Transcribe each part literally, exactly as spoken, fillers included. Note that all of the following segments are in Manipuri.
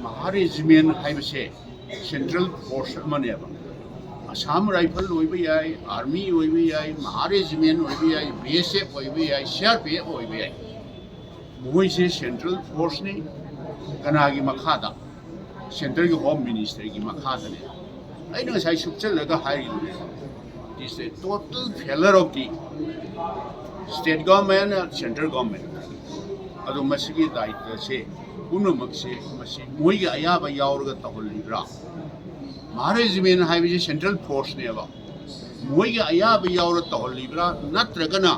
ꯃꯍꯥ ꯔꯦꯖꯤꯃꯦꯟ ꯍꯥꯏꯕꯁꯦ ꯁꯦꯟꯇ꯭ꯔꯦꯜ ꯐꯣꯔꯁ ꯑꯃꯅꯦꯕ꯫ ꯑꯁꯥꯝ ꯔꯥꯏꯐꯜ ꯑꯣꯏꯕ ꯌꯥꯏ, ꯑꯥꯔꯃꯤ ꯑꯣꯏꯕ ꯌꯥꯏ, ꯃꯍꯥ ꯔꯦꯖꯤꯃꯦꯟ ꯑꯣꯏꯕ ꯌꯥꯏ, ꯕꯤ ꯑꯦꯁ ꯑꯦꯐ ꯑꯣꯏꯕ ꯌꯥꯏ, ꯁꯤ ꯑꯥꯔ ꯄꯤ ꯑꯦꯐ ꯑꯣꯏꯕ ꯌꯥꯏ꯫ ꯃꯈꯣꯏꯁꯦ ꯁꯦꯟꯇ꯭ꯔꯦꯜ ꯐꯣꯔꯁꯅꯤ꯫ ꯀꯅꯥꯒꯤ ꯃꯈꯥꯗ? ꯁꯦꯟꯇ꯭ꯔꯒꯤ ꯍꯣꯝ ꯃꯤꯅꯤꯁꯇꯔꯒꯤ ꯃꯈꯥꯗꯅꯦ꯫ ꯑꯩꯅ ꯉꯁꯥꯏ ꯁꯨꯞꯆꯜꯂꯒ ꯍꯥꯏꯔꯤꯗꯨꯅꯦꯕ, it is a total failure of the state government and central government꯫ ꯑꯗꯣ ꯃꯁꯤꯒꯤ ꯗꯥꯏꯇꯁꯦ ꯄꯨꯝꯅꯃꯛꯁꯦ ꯃꯁꯤ ꯃꯣꯏꯒꯤ ꯑꯌꯥꯕ ꯌꯥꯎꯔꯒ ꯇꯧꯍꯜꯂꯤꯕ꯭ꯔꯥ? ꯃꯍꯥ ꯔꯦꯖꯤꯃꯦꯟ ꯍꯥꯏꯕꯁꯤ ꯁꯦꯟꯇ꯭ꯔꯦꯜ ꯐꯣꯔꯁꯅꯦꯕ꯫ ꯃꯣꯏꯒꯤ ꯑꯌꯥꯕ ꯌꯥꯎꯔ ꯇꯧꯍꯜꯂꯤꯕ꯭ꯔꯥ, ꯅꯠꯇ꯭ꯔꯒꯅ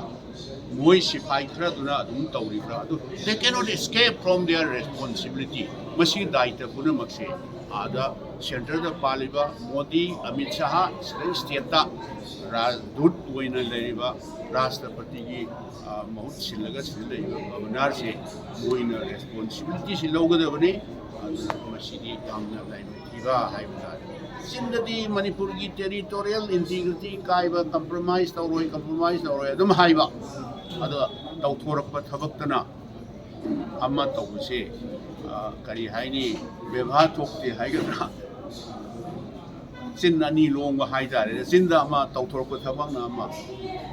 ꯃꯣꯏ ꯁꯤꯐꯥꯏ ꯈꯔꯗꯨꯅ ꯑꯗꯨꯝ ꯇꯧꯔꯤꯕ꯭ꯔꯥ? ꯑꯗꯨ they cannot escape from their responsibility꯫ ꯃꯁꯤꯒꯤ ꯗꯥꯏꯇ ꯄꯨꯝꯅꯃꯛꯁꯦ ꯑꯥꯗ ꯁꯦꯟꯇ꯭ꯔꯗ ꯄꯥꯜꯂꯤꯕ ꯃꯣꯗꯤ, ꯑꯃꯤꯠ ꯁꯥꯍ, ꯁꯤꯗ ꯁ꯭ꯇꯦꯠꯇ ꯔꯥꯖꯗꯨꯠ ꯑꯣꯏꯅ ꯂꯩꯔꯤꯕ ꯔꯥꯁꯇ꯭ꯔꯄꯇꯤꯒꯤ, ꯑ, ꯃꯍꯨꯠ ꯁꯤꯜꯂꯒ ꯁꯤꯗ ꯂꯩꯔꯤꯕ ꯒꯕꯔꯅꯔꯁꯦ ꯃꯣꯏꯅ ꯔꯦꯁꯄꯣꯟꯁꯤꯕꯤꯂꯤꯇꯤꯁꯤ ꯂꯧꯒꯗꯕꯅꯤ꯫ ꯑꯗꯨꯅ ꯃꯁꯤꯗꯤ ꯌꯥꯝꯅ ꯂꯥꯏꯕꯛ ꯊꯤꯕ ꯍꯥꯏꯕ ꯇꯥꯔꯦ꯫ ꯆꯤꯟꯗꯗꯤ ꯃꯅꯤꯄꯨꯔꯒꯤ ꯇꯦꯔꯤꯇꯣꯔꯤꯌꯦꯜ ꯏꯟꯇꯤꯒ꯭ꯔꯤꯇꯤ ꯀꯥꯏꯕ, ꯀꯝꯄ꯭ꯔꯣꯃꯥꯏꯁ ꯇꯧꯔꯣꯏ, ꯀꯝꯄ꯭ꯔꯣꯃꯥꯏꯁ ꯇꯧꯔꯣꯏ ꯑꯗꯨꯝ ꯍꯥꯏꯕ, ꯑꯗꯣ ꯇꯧꯊꯣꯔꯛꯄ ꯊꯕꯛꯇꯅ ꯑꯃ ꯇꯧꯕꯁꯦ, ꯑ, ꯀꯔꯤ ꯍꯥꯏꯅꯤ, ꯕꯦꯕꯥꯔ ꯊꯣꯛꯇꯦ ꯍꯥꯏꯒꯗ꯭ꯔꯥ, ꯆꯤꯟ ꯑꯅꯤ ꯂꯣꯡꯕ ꯍꯥꯏꯇꯥꯔꯦ꯫ ꯆꯤꯟꯗ ꯑꯃ, ꯇꯧꯊꯣꯔꯛꯄ ꯊꯕꯛꯅ ꯑꯃ꯫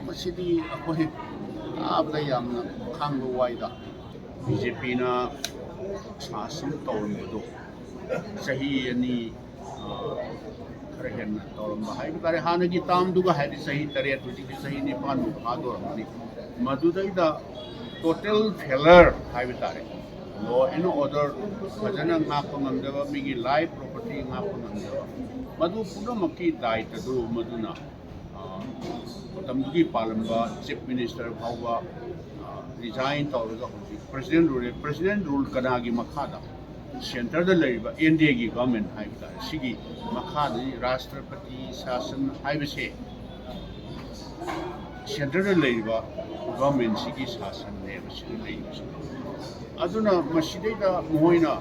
ꯃꯁꯤꯗꯤ ꯑꯩꯈꯣꯏ ꯇꯥꯕꯗ ꯌꯥꯝꯅ ꯈꯥꯡꯕ ꯋꯥꯏꯗ꯫ ꯕꯤ ꯖꯦ ꯄꯤꯅ ꯁꯥꯁꯟ ꯇꯧꯔꯝꯕꯗꯣ ꯆꯍꯤ ꯑꯅꯤ, ꯑ, ꯈꯔ ꯍꯦꯟꯅ ꯇꯧꯔꯝꯕ ꯍꯥꯏꯕ ꯇꯥꯔꯦ꯫ ꯍꯥꯟꯅꯒꯤ ꯇꯥꯝꯗꯨꯒ ꯍꯥꯏꯔꯗꯤ ꯆꯍꯤ ꯇꯔꯦꯠ, ꯍꯧꯖꯤꯛꯇꯤ ꯆꯍꯤ ꯅꯤꯄꯥꯟꯃꯨꯛ ꯐꯥꯗꯣꯔꯝꯃꯅꯤ꯫ ꯃꯗꯨꯗꯩꯗ total failure ꯍꯥꯏꯕ ꯇꯥꯔꯦ꯫ Law and order ꯐꯖꯅ ꯉꯥꯛꯄ ꯉꯝꯗꯕ, ꯃꯤꯒꯤ life property ꯉꯥꯛꯄ ꯉꯝꯗꯕ, ꯃꯗꯨ ꯄꯨꯝꯅꯃꯛꯀꯤ ꯗꯥꯏꯇꯗꯨ ꯃꯗꯨꯅ, ꯑ, ꯃꯇꯝꯗꯨꯒꯤ ꯄꯥꯜꯂꯝꯕ chief minister ꯐꯥꯎꯕ, ꯑ, resign ꯇꯧꯔꯒ ꯍꯧꯖꯤꯛ president rule, president rule ꯀꯅꯥꯒꯤ ꯃꯈꯥꯗ? ꯁꯦꯟꯇꯔꯗ ꯂꯩꯔꯤꯕ ꯑꯦꯟ ꯗꯤ ꯑꯦꯒꯤ ꯒꯚꯔꯟꯃꯦꯟ ꯍꯥꯏꯕ ꯇꯥꯔꯦ, ꯁꯤꯒꯤ ꯃꯈꯥꯗꯅꯤ ꯔꯥꯁꯇ꯭ꯔꯄꯇꯤ ꯁꯥꯁꯟ ꯍꯥꯏꯕꯁꯦ꯫ ꯁꯦꯟꯇꯔꯗ ꯂꯩꯔꯤꯕ ꯒꯚꯔꯟꯃꯦꯟꯁꯤꯒꯤ ꯁꯥꯁꯟꯅꯦꯕ ꯁꯤꯗ ꯂꯩꯔꯤꯕꯁꯦ꯫ ꯑꯗꯨꯅ ꯃꯁꯤꯗꯩꯗ ꯃꯈꯣꯏꯅ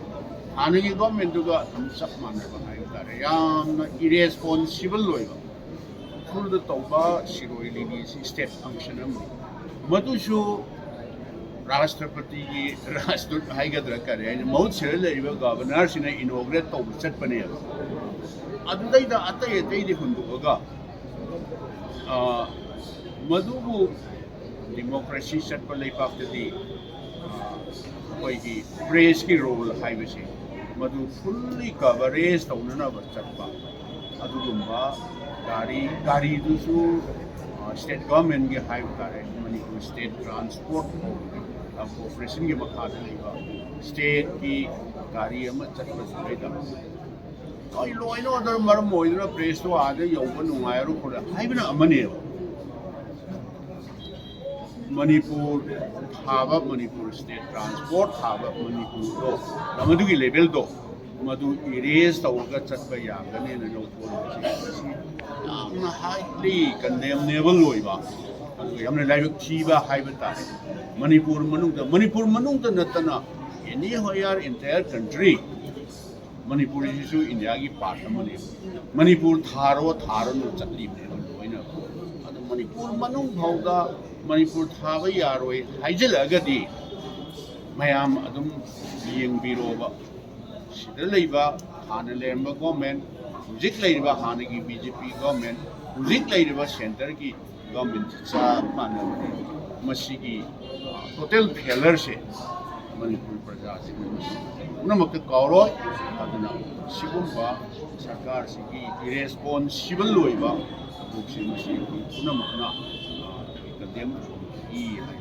ꯍꯥꯟꯅꯒꯤ ꯒꯚꯔꯟꯃꯦꯟꯗꯨꯒ ꯑꯗꯨꯝ ꯆꯞ ꯃꯥꯟꯅꯕ ꯍꯥꯏꯕ ꯇꯥꯔꯦ, ꯌꯥꯝꯅ ꯏꯔꯦꯁꯄꯣꯟꯁꯤꯕꯜ ꯑꯣꯏꯕ, ꯎꯈ꯭ꯔꯨꯜꯗ ꯇꯧꯕ ꯁꯤꯔꯣꯏ ꯂꯤꯂꯤꯁꯤ ꯁ꯭ꯇꯦꯠ ꯐꯪꯁꯟ ꯑꯃꯅꯤ꯫ ꯃꯗꯨꯁꯨ ꯔꯥꯁꯇ꯭ꯔꯄꯇꯤꯒꯤ ꯔꯥꯖꯗꯨꯠ ꯍꯥꯏꯒꯗ꯭ꯔꯥ ꯀꯔꯤ ꯍꯥꯏꯅ ꯃꯍꯨꯠ ꯁꯤꯗ ꯂꯩꯔꯤꯕ ꯒꯚꯔꯅꯔꯁꯤꯅ ꯏꯅꯣꯒ꯭ꯔꯦꯠ ꯇꯧꯕ ꯆꯠꯄꯅꯦꯕ꯫ ꯑꯗꯨꯗꯩꯗ ꯑꯇꯩ ꯑꯇꯩꯗꯤ ꯍꯨꯟꯗꯣꯛꯑꯒ ꯃꯗꯨꯕꯨ ꯗꯤꯃꯣꯀ꯭ꯔꯦꯁꯤ ꯆꯠꯄ ꯂꯩꯕꯥꯛꯇꯗꯤ ꯑꯩꯈꯣꯏꯒꯤ ꯄ꯭ꯔꯦꯁꯀꯤ ꯔꯣꯜ ꯍꯥꯏꯕꯁꯦ ꯃꯗꯨ ꯐꯨꯜꯂꯤ ꯀꯚꯔꯦꯖ ꯇꯧꯅꯅꯕ ꯆꯠꯄ ꯑꯗꯨꯒꯨꯝꯕ ꯒꯥꯔꯤ ꯒꯥꯔꯤꯗꯨꯁꯨ ꯁ꯭ꯇꯦꯠ ꯒꯚꯔꯟꯃꯦꯟꯒꯤ ꯍꯥꯏꯕ ꯇꯥꯔꯦ, ꯃꯅꯤꯄꯨꯔ ꯁ꯭ꯇꯦꯠ ꯇ꯭ꯔꯥꯟꯁꯄꯣꯔꯠ ꯀꯣꯔꯄꯣꯔꯦꯁꯟꯒꯤ ꯃꯈꯥꯗ ꯂꯩꯕ ꯁ꯭ꯇꯦꯠꯀꯤ ꯒꯥꯔꯤ ꯑꯃ ꯆꯠꯄꯁꯤꯗꯩꯗ ꯍꯣꯏ, ꯂꯣ ꯑꯦꯟ ꯑꯣꯔꯗꯔ ꯃꯔꯝ ꯑꯣꯏꯗꯨꯅ ꯄ꯭ꯔꯦꯁꯇꯣ ꯑꯥꯗ ꯌꯧꯕ ꯅꯨꯡꯉꯥꯏꯔꯣꯏ ꯈꯣꯠꯂꯣꯏ ꯍꯥꯏꯕꯅ ꯑꯃꯅꯦꯕ꯫ ꯃꯅꯤꯄꯨꯔ ꯊꯥꯕ, ꯃꯅꯤꯄꯨꯔ ꯁ꯭ꯇꯦꯠ ꯇ꯭ꯔꯥꯟꯁꯄꯣꯔꯠ ꯊꯥꯕ ꯃꯅꯤꯄꯨꯔꯗꯣ, ꯃꯗꯨꯒꯤ ꯂꯦꯚꯦꯜꯗꯣ ꯃꯗꯨ ꯏꯔꯦꯖ ꯇꯧꯔꯒ ꯆꯠꯄ ꯌꯥꯒꯅꯦꯅ ꯂꯧꯊꯣꯔꯛꯄꯁꯦ ꯃꯁꯤ ꯌꯥꯝꯅ ꯍꯥꯏꯂꯤ ꯀꯟꯗꯦꯝꯅꯦꯕꯜ ꯑꯣꯏꯕ, ꯑꯗꯨꯒ ꯌꯥꯝꯅ ꯂꯥꯏꯕꯛ ꯊꯤꯕ ꯍꯥꯏꯕ ꯇꯥꯔꯦ꯫ ꯃꯅꯤꯄꯨꯔ ꯃꯅꯨꯡꯗ, ꯃꯅꯤꯄꯨꯔ ꯃꯅꯨꯡꯗ ꯅꯠꯇꯅ ꯑꯦꯅꯤ ꯍꯣꯌꯥꯔ ꯏꯟꯇꯥꯌꯔ ꯀꯟꯇ꯭ꯔꯤ, ꯃꯅꯤꯄꯨꯔꯁꯤꯁꯨ ꯏꯟꯗꯤꯌꯥꯒꯤ ꯄꯥꯔꯠ ꯑꯃꯅꯦꯕ꯫ ꯃꯅꯤꯄꯨꯔ ꯊꯥꯔꯣ ꯊꯥꯔꯅꯨ ꯆꯠꯂꯤꯕꯅꯦꯕ ꯂꯣꯏꯅ꯫ ꯑꯗꯣ ꯃꯅꯤꯄꯨꯔ ꯃꯅꯨꯡ ꯐꯥꯎꯗ ꯃꯅꯤꯄꯨꯔ ꯊꯥꯕ ꯌꯥꯔꯣꯏ ꯍꯥꯏꯖꯤꯜꯂꯛꯑꯒꯗꯤ ꯃꯌꯥꯝ ꯑꯗꯨꯝ ꯌꯦꯡꯕꯤꯔꯣꯕ꯫ ꯁꯤꯗ ꯂꯩꯕ ꯍꯥꯟꯅ ꯂꯩꯔꯝꯕ ꯒꯣꯔꯃꯦꯟ, ꯍꯧꯖꯤꯛ ꯂꯩꯔꯤꯕ ꯍꯥꯟꯅꯒꯤ ꯕꯤ ꯖꯦ ꯄꯤ ꯒꯣꯔꯃꯦꯟ, ꯍꯧꯖꯤꯛ ꯂꯩꯔꯤꯕ ꯁꯦꯟꯇꯔꯒꯤ ꯒꯣꯔꯃꯦꯟꯁꯤ ꯆꯞ ꯃꯥꯟꯅꯕꯅꯤ꯫ ꯃꯁꯤꯒꯤ ꯇꯣꯇꯦꯜ ꯐꯦꯂꯔꯁꯦ ꯃꯅꯤꯄꯨꯔ ꯄ꯭ꯔꯖꯥꯁꯤꯡꯅ ꯃꯁꯤ ꯄꯨꯝꯅꯃꯛꯇ ꯀꯥꯎꯔꯣꯏ꯫ ꯑꯗꯨꯅ ꯁꯤꯒꯨꯝꯕ ꯁꯔꯀꯥꯔꯁꯤꯒꯤ ꯏꯔꯦꯁꯄꯣꯟꯁꯤꯕꯜ ꯑꯣꯏꯕ ꯊꯕꯛꯁꯦ ꯃꯁꯤ ꯑꯩꯈꯣꯏ ꯄꯨꯝꯅꯃꯛꯅ ꯀꯟꯗꯦꯝ ꯇꯧꯕꯒꯤ ꯍꯥꯏ꯫